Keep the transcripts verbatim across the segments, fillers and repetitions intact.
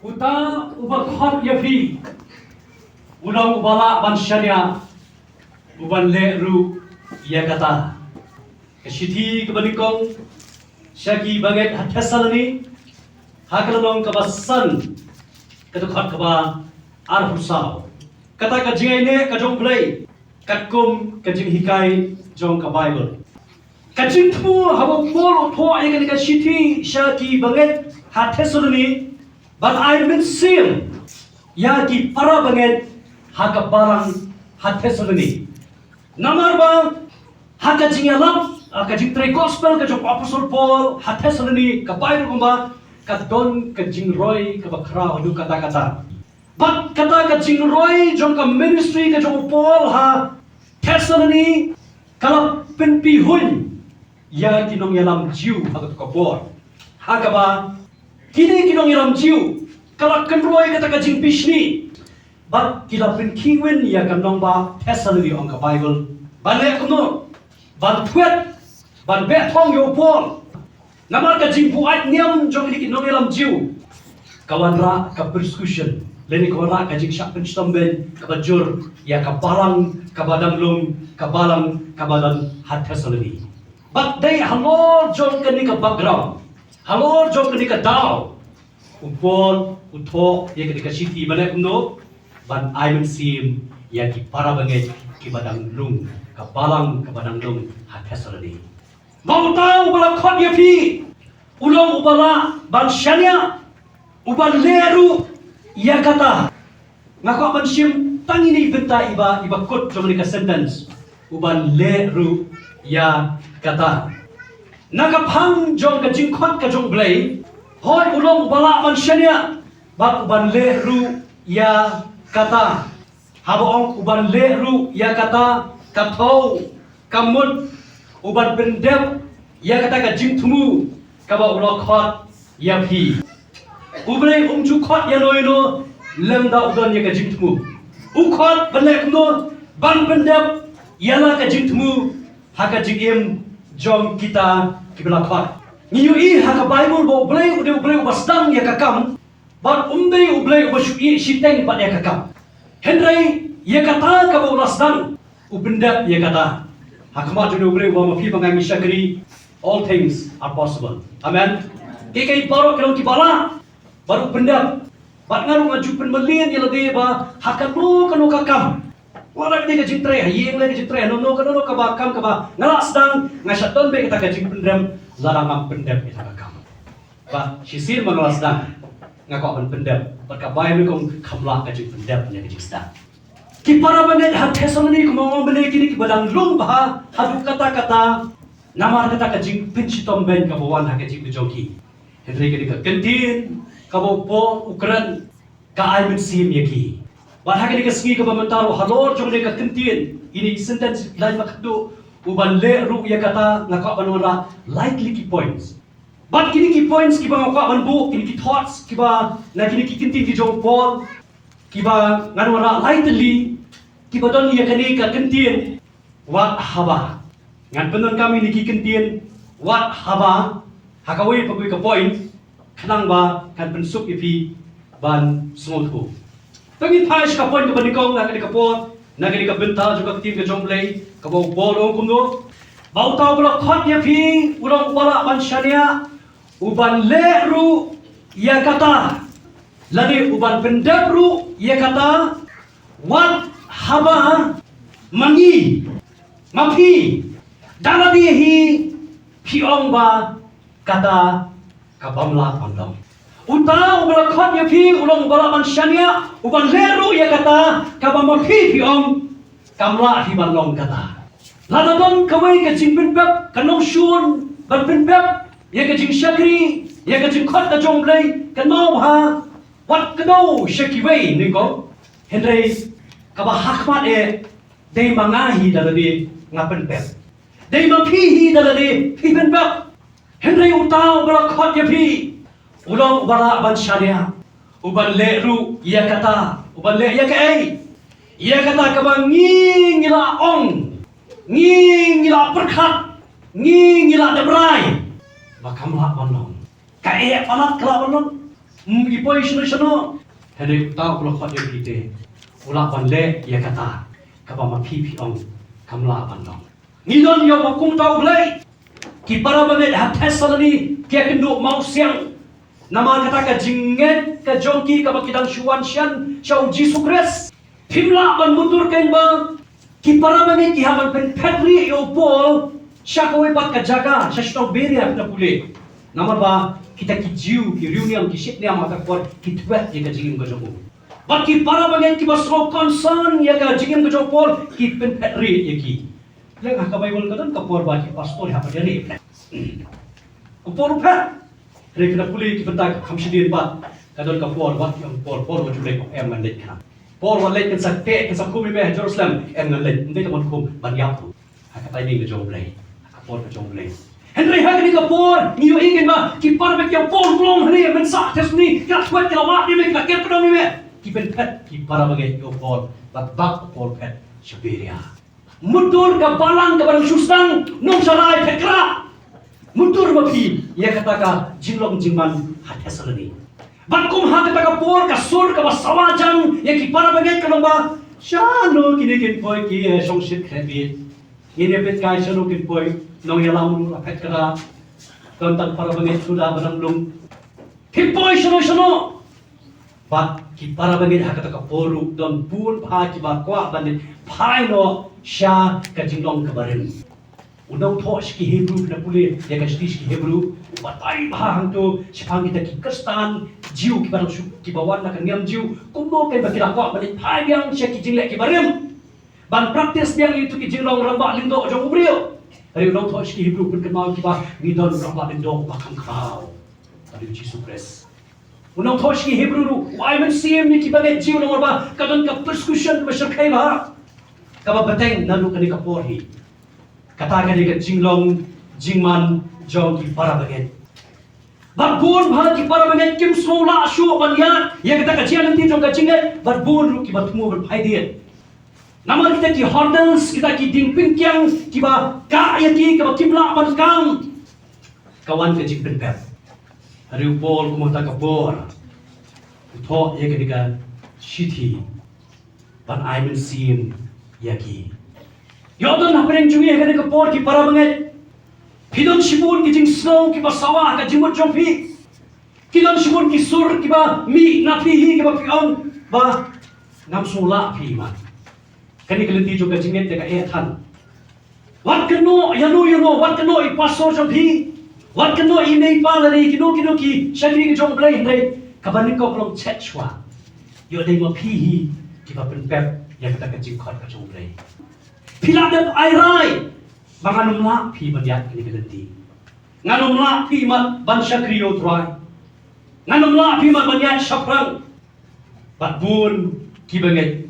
Uta uba khot ïa phi u long uba lah ban shaniah, u ban leh ruh ïa kata. Ka shithi kaba nyngkong sha ki bangeit ha Thessaloni, ha ka lynnong kaba san, ka dkhot kaba arphew saw. Kata ka jingïaineh ka jong U Blei katkum ka jinghikai jong ka Baibl. Ka jingthmu haba u Paul u thoh ïa kane ka shithi sha ki bangeit ha Thessaloni, ban ai mynsiem ïa ki para bangeit ha ka balang ha Thessaloni. Namar ba ha ka jingïalap, ha ka jingtrei gospel ka jong u Apostol Paul ha Thessaloni, ka Baibl kumba ka don ka jingroi kaba khraw haduh katta katta. Bad kata ka jingroi jong ka ministry ka jong u Paul ha Thessaloni ka la pynpihuiñ ïa ki nongïalam Jiw ha kato ka por. Ha kaba kine ki nongïalam Jiw ka la kynroi kata ka jingbishni. Bad ki la pynkhih win ïa ka nongbah Thessaloni, ong ka Baibl. Ban leh kumno? Ban thwet, ban beh thong ïa u Paul. Namar ka jingbuaid niam jong kine ki nongïalam Jiw ka wanrah ka persecution, lane ka wanrah ka jingshah pynshitom beiñ kaba jur ïa ka balang kaba dang lung, ka balang kaba don ha Thessaloni. Bad dei halor jong kane ka background, halor jong kane ka daw, u Paul u thoh ïa kane ka shithi ban leh kumno? Ban ai mynsiem ïa ki para bangeit kiba dang lung, ka balang kaba dang lung ha Thessaloni. Ba uta uba la khot ïa phi u long uba lah ban shaniah, u ban leh ruh ïa kata. Nga kwah ban shim tang ine i bynta iba, iba kut jong kane ka sentence, u ban leh ruh ïa kata. Na ka phang jong ka jingkhot ka jong U Blei, hooid u long uba lah ban shaniah bad u ban leh ruh ïa kata. Haba ong u ban leh ruh ïa kata, ka thew, ka mut u ban pyndep ïa kata ka jingthmu kaba u la khot ïa phi. U Blei um ju khot ïano ïano lymda u don ïa ka jingthmu. U khot ban leh kumno? Ban pyndep ïa la ka jingthmu ha ka jingim jong kita kiba la khot. Ngi ïohi ha ka Baibl ba U Blei u dei U Blei uba sdang ïa ka kam, bad um dei U Blei uba shu ïeh shiteng pat ïa ka kam. Hynrei ïa kata kaba u la sdang u pyndep ïa kata. Ha khmat jong U Blei uba ma phi ma nga ngi shakri, all things are possible. Amen. Kiei kiei baroh ki long kiba lah ban u pyndep. Bad nga ruh nga ju pynmlien ïa lade ba ha kano kano ka kam, lada ka dei ka jingtrei ha ïing, lada ka jingtrei hano hano kano kano kaba kam kaba nga la sdang, nga shah don beit kata ka jingpyndep lada ngam pyndep ïa kata ka kam. Ba shisien ba nga la sdang, nga kwah ban pyndep. Bad ka Baibl ka ong kham lah ka jingpyndep ïa ka jingsdang. Ki para bangeit ha Thessaloni, kumba nga ong mynne, kine kiba dang lung bha haduh katta katta namar kata ka jingpynshitom beiñ kaba wan ha ka jingim jong ki. Hynrei kane ka kyntien kaba u Paul u kren ka ai mynsiem ïa ki. Bad ha kane ka sngi kaba mynta ruh halor jong kane ka kyntien, ine i sentence lain ba khatduh, u ban leh ruh ïa kata, nga kwah ban wanrah lai tylli ki points. Bad kine ki points kiba nga kwah ban buh, kine ki thoughts kiba na kine ki kyntien ki jong u Paul, kiba ngan wanrah lai tylli kiba don ïa kane ka kyntien wat haba. Ngan pyndonkam ïa kine ki kyntien wat haba ha kawei pa kawei ka point, khnang ba kan pynsuk ïa phi ban sngewthuh. To ngin phai sha ka point kaba nyngkong na kane ka por, na kane ka bynta jong ka ktien ka jong U Blei, kaba u Paul u ong kumno? Ba uta uba la khot ïa phi u long uba lah ban shaniah, u ban leh ruh ïa kata, lane u ban pyndep ruh ïa kata, wat haba ma ngi, ma phi, da lade hi phi ong ba kata ka bym lah ban long. Uta uba la khot ïa phi u long uba lah ban shaniah, u ban leh ruh ïa kata kaba ma phi phi ong kam lah hi ban long kata. Lada don kawei ka jingpynbeit, ka nongshun ban pynbeit ïa ka jingshakri, ïa ka jingkhot ka jong U Blei, kynmaw bha, wat kdew sha kiwei nyngkong. Hynrei kaba ha khmat eh, dei ma nga hi da lade nga pynbeit. Dei ma phi hi da lade phi pynbeit. Hynrei uta uba la khot ïa phi u long uba lah ban shaniah, u ban leh ruh ïa kata, u ban leh ïa kaei? Ïa kata kaba ngi ngi la ong, ngi ngi la pyrkhat, ngi ngi la dep rai ba kam lah ban long. Kaei palat ka lah ban long? Ym i poi shano shano. Hynrei uta u la khot ïa phi te u lah ban leh ïa kata kaba ma phi phi ong kam lah ban long. Ngi don ïa u ma kumta U Blei. Ki para bangeit ha Thessaloni ki ïakynduh mawsiang namar kata ka jingngeit ka jong ki kaba ki dang shu wan shen sha U Jisu Khrist. Phim lah ban mudur kein ba ki para bangeit ki hap ban pynphet rieh ïa u Paul sha kawei pat ka jaka sha shnong Beria, phi la pule. Namar ba kita ki Jiw, ki riewniam, ki shitniam ha ka por ki thwet ïa ka jingim ka jong u. Bad ki para bangeit kiba sngew concern ïa ka jingim ka jong u Paul ki pynphet rieh ïa ki. Leng ha ka Baibl ka don ka por ba ki pastor hap ban ïa rieh. U Paul u phet. Hynrei phi la pule ki bynta ka kham shadien pat ka don ka por ba ki ong Paul, Paul wat ju leit, em ngan leit khnang. Paul wat leit kan sa teh kan sa khum ïa me ha Jerusalem, em ngan leit. Ym dei tang ban khum, ban ïap ruh. Ha ka timing ka jong U Blei, ha ka por ka jong U Blei. Hynrei ha kane ka por ngi ïohi kein ba ki para bangeit ki ong Paul, u long hangne, men sah Thessaloni, ka thwet ka la wad ïa me, ka ker ka dong ïa me. Ki pynphet ki para bangeit ïa u Paul bad bad u Paul phet sha Beria. Mudur ka balang kaba dang shu sdang, nongsharai phet kra. Mudur ma phi ïa kata ka jinglong jingman ha Thessaloni. Bad kum ha kata ka por ka sur kaba sawa jang ïa ki para bangeit ka long ba shano kine kin poi ki, eh, shongshit khlem bit. Ngin ïa peit kai shano kin poi, nongïalam ruh la phet kra. Don tang para bangeit suda ba dang lung. Kin poi shano shano. Bad ki para bangeit ha kata ka por ruh don bun bha kiba kwah ban leit phai noh sha ka jinglong kaba rim. U nongthoh sha ki Hebru, phi la pule ïa ka shithi sha ki Hebru, u batai bha hangto shaphang kita ki Khristan Jiw kiba dang shu, kiba wan na ka niam Jiw, kumno kein ba ki la kwah ban leit phai biang sha ki jingleh kiba rim. Ban practice biang ïa kito ki jinglong rangbah lyngdoh jong u briew. Hynrei u nongthoh sha ki Hebru u pynkynmaw ïa ki ba ngi don u rangbah lyngdoh uba kham khraw. Ka dei u Jisu Khrist. U nongthoh sha ki Hebru ruh u ai mynsiem ïa ki bangeit Jiw namar ba ka don ka persecution kaba shyrkhei bha, kaba bteng naduh kane ka por hi. Kata ka dei ka jinglong jingman jong ki para bangeit. Bad bun bha ki para bangeit kim sngewlah shuh ban ïaid ïa kata ka jingïaid lynti jong ka jingngeit, bad bun ruh kiba thmu ban phai dieng. Namar kita ki hurdles, kita ki diengpyngkiang kiba kah ïa ki, kaba kim lah ban kam, ka wan ka jingpynpep. Hynrei u Paul kum ha kata ka por u thoh ïa kane ka shithi ban ai mynsiem ïa ki. Ïoh don hapdeng jong ngi ha kane ka por ki para bangeit, phi don shibun ki jingsngew kiba sawa ha ka jingmut jong phi. Ki don shibun ki sur kiba mih na phi hi, kiba phi ong ba ngam sngewlah phi mat. Kane ka lynti jong ka jingngeit te ka eh than. Wat kynnoh ïano ïano, wat kynnoh i pastor jong phi, wat kynnoh i mei i pa lane kino kino ki shakri ki jong U Blei, hynrei kaba nyngkong ka long check shuwa. Ïoh dei ma phi hi kiba pynpep ïa kata ka jingkhot ka jong U Blei. Phi la dep ai rai ba ngan ym lah phi ban ïaid kane ka lynti. Ngan ym lah phi mat ban shakri ïa U Trai. Ngan ym lah phi mat ban ïaid shaphrang. Bad bun ki bangeit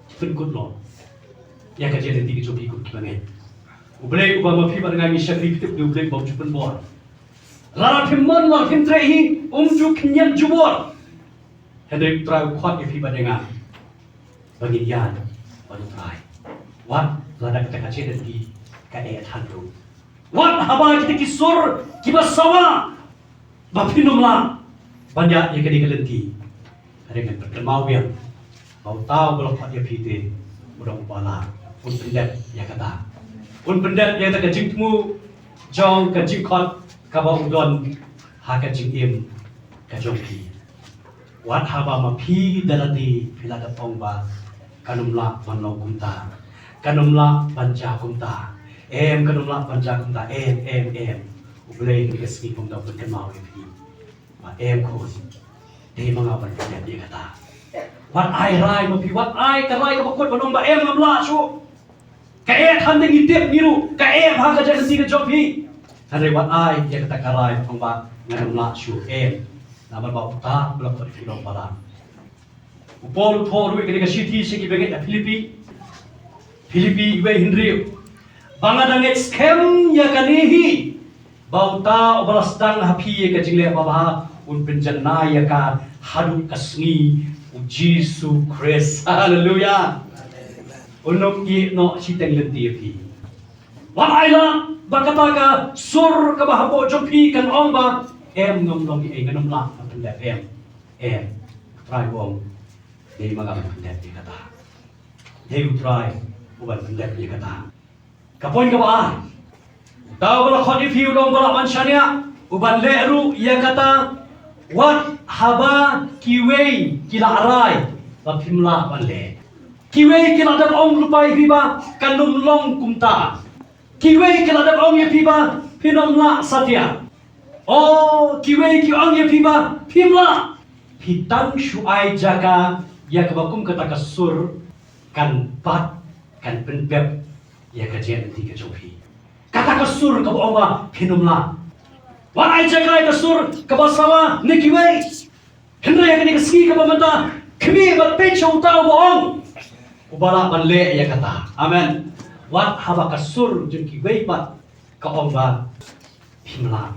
ki pynkut noh ïa ka jingïaid lynti ka jong ki kum ki bangeit. U Blei uba ma phi bad nga ngi shakri, phi tip, u dei U Blei uba um ju pynbor. Lada phim mon, lada phim treh hi, um ju kynñiat jubor. Hynrei U Trai u khot ïa phi bad ïa nga ba ngin ïaid bad U Trai. Wat lada kata ka jingïaid lynti ka eh than ruh. Wat haba kita ki sur kiba sawa ba phin ym lah ban ïaid ïa kane ka lynti. Hynrei ngan pynkynmaw biang ba uta uba la khot ïa phi te u dang uba lah. Un pyndep ïa kata. Un pyndep ïa kata ka jingthmu jong ka jingkhot kaba u don ha ka jingim ka jong phi. Wat haba ma phi da lade phi la dep ong ba kan ym lah ban long kumta, kan ym lah ban jia kumta. Em, kan ym lah ban jia kumta. Em, em, em. U Blei ha kane ka sngi kumta u pynkynmaw ïa phi ba em khun, dei ma nga ban pyndep ïa kata. Wat ai rai ma phi, wat ai ka rai kaba kut ban ong ba em, ngam lah shuh. Ka eh than, te ngi tip ngi ruh ka eh ha ka jingïaid lynti ka jong phi. Hynrei wat ai ïa kata ka rai ba ong ba ngan ym lah shuh, em. Namar ba uta uba la khot ïa phi u long uba lah. U Paul u thoh ruh ïa kane ka shithi sha ki bangeit ha Philippi. Philippi wei hynriew. Ba nga dang ngeit skhem ïa kane hi, ba uta uba la sdang ha phi ïa ka jingleh babha un pynjanai ïa ka haduh ka sngi U Jisu Khrist. Haleluya. Un ym ïeh noh shiteng lynti ïa phi. Wat ai lah ba kata ka sur kaba hapoh jong phi kan ong ba em, ngam long ei, ngan ym lah. Pyndep em? Em. Trai u ong, dei ma nga ban pyndep ïa kata. Dei u Trai u ban pyndep ïa kata. Ka point kaba ar. Uta uba la khot ïa phi u long uba lah ban shaniah, u ban leh ruh ïa kata. Wat haba kiwei ki la rai ba phim lah ban leh. Kiwei ki la dep ong lypa ïa phi ba kan ym long kumta. Kiwei ki la dep ong ïa phi ba phin ym lah satia. O, kiwei ki ong ïa phi ba phim lah. Phi tang shu ai jaka ïa kaba kum kata ka sur kan bat, kan pynbeit ïa ka jingïaid lynti ka jong phi. Kata ka sur kaba ong ba phin ym lah. Wat ai jaka ïa ka sur kaba sawa na kiwei. Hynrei ha kane ka sngi kaba mynta, khmih bad peit sha uta uba ong, uba lah ban leh ïa kata. Amen. Wat haba ka sur jong kiwei pat ka ong ba phim lah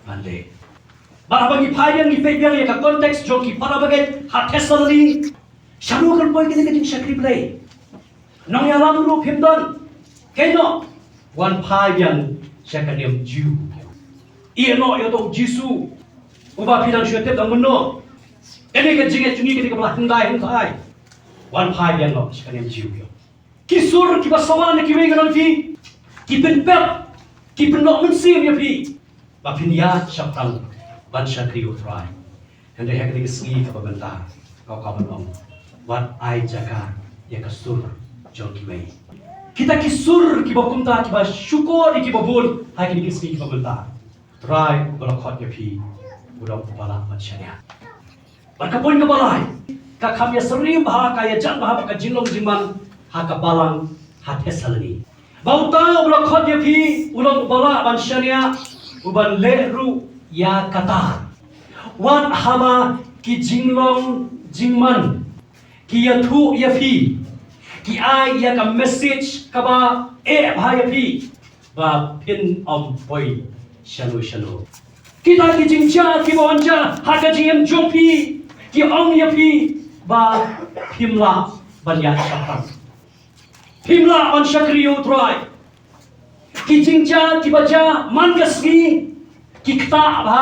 ban leh. Bad haba ngi phai biang, ngi peit biang ïa ka context jong ki para bangeit ha Thessaloni, shano kan poi kane ka jingshakri Blei? Nongïalam ruh phim don. Keiñ noh, wan phai biang sha ka niam Jiw. Ïeh noh ïa uta u Jisu uba phi dang shu tip dang mynno. Kane ka jingïeit jong ngi kane kaba la hyndai hynthai. Wan phai biang noh sha ka niam Jiw. Ki sur kiba sawa na kiwei ki lynti ki pynbeit, ki pynnoh mynsiem ïa phi ba phin ïaid shaphrang ban shakri U Trai. Hynrei ha kane ka sngi kaba mynta, ka kwah ban ong, wat ai jaka ïa ka sur jong kiwei. Kita ki sur kiba kumta, kiba shukor ïa kiba bun, ha kane ka sngi kaba mynta, Trai uba la khot ïa phi u long uba lah ban shaniah. Bad ka point kaba lai, ka kham ïasyriem bha, ka ïajan bha bad ka jinglong jingman ha ka balang ha Thessaloni, ba uta uba la khot ïa phi u long uba lah ban shaniah, u ban leh ruh ïa kata. Wat haba ki jinglong jingman ki ïathuh ïa phi, ki ai ïa ka message kaba eh bha ïa phi, ba phin ym poi shano shano. Kita ki jingjia kiba wan jia ha ka jingim jong phi, ki ong ïa phi ba phim lah ban ïaid shaphrang. Phim lah ban shakri ïa U Trai. Ki jingjia kiba jia man ka sngi ki ktah bha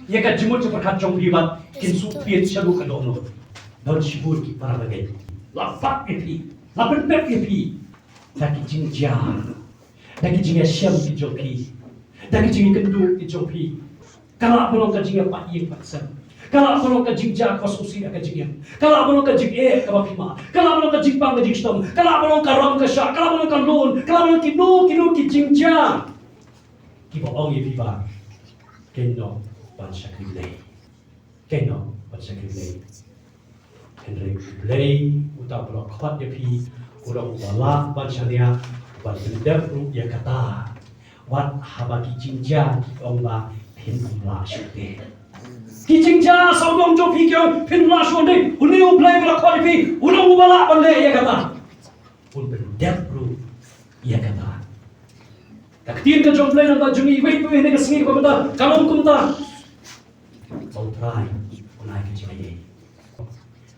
ïa ka jingmut jingpyrkhat jong phi bad kin shu thied shaduh ka dohnud. Don shibun ki para bangeit la bat ïa phi, la pynbeit ïa phi da ki jingjia, da ki jingïashem ki jong phi, da ki jingïakynduh ki jong phi. Ka lah ban long ka jingïapait ïing pait sem. Ka lah ban long ka jingjia kaba sngewsih ha ka jingim. Ka lah ban long ka jingeh kaba phi mad. Ka lah ban long ka jingpang ka jingshitom. Ka lah ban long ka ram ka shah. Ka lah ban long ka loan. Ka lah ban long kino kino ki jingjia kiba ong ïa phi ba keiñ noh ban shakri Blei. Keiñ noh ban shakri Blei. Hynrei U Blei uta uba la khot ïa phi u long uba lah ban shaniah, u ban pyndep ruh ïa kata. Wat haba ki jingjia ki ong ba phin ym lah shuh te. Ki jingjia sawdong jong phi ki ong phin ym lah shuh te. Une U Blei uba la khot ïa phi u long uba lah ban leh ïa kata. Un pyndep ruh ïa kata. Ka ktien ka jong U Blei na ka bynta jong ngi iwei pa iwei ha kane ka sngi kaba mynta ka long kumta. Ba U Trai un ai ka jingaiei.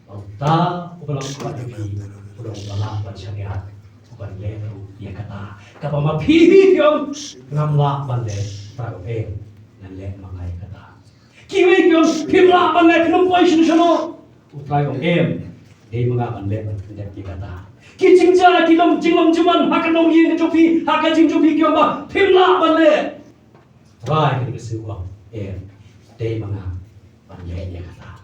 Ba uta uba la khot ïa phi u long uba lah ban shaniah, u ban leh ruh ïa kata. Kaba ma phi hi phi ong ngam lah ban leh, Trai u ong em, ngan leh ma nga ïa kata. Kiwei ki ong phim lah ban leh, phim poi shano shano. U Trai u ong em, dei ma nga ban leh ban pyndep ïa kata. Ki jingjia ki long jinglong jingman ha ka longïing ka jong phi, ha ka jingim jong phi ki ong ba phim lah ban leh. Trai kane ka sngi u ong em, dei ma nga ban leh ïa kata.